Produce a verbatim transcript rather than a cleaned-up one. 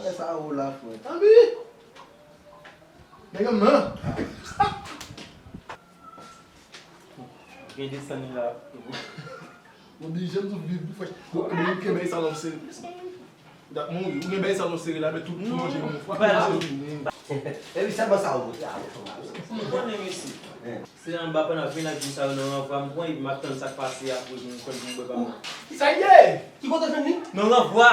Talè sa ou la, frè. Tanbi! Nèg an nan. Gen desann li la. Oblije m tou viv pou fè. Ou gen bèy sa nan seri. Dat mouri. Ou gen bèy sa nan seri la, men tout, tout manje yon fwa. Epi sèlman sa ou pote a, ou tonbe. Ou konnen, mesye. Se anba pandan vennèf jou sa yo nan ranvwa m pran, epi m ap tann sa k pase a pou m konn pou m bwè pa mwen. Sa ye? Ki kote w jwenn li? Nan ranvwa.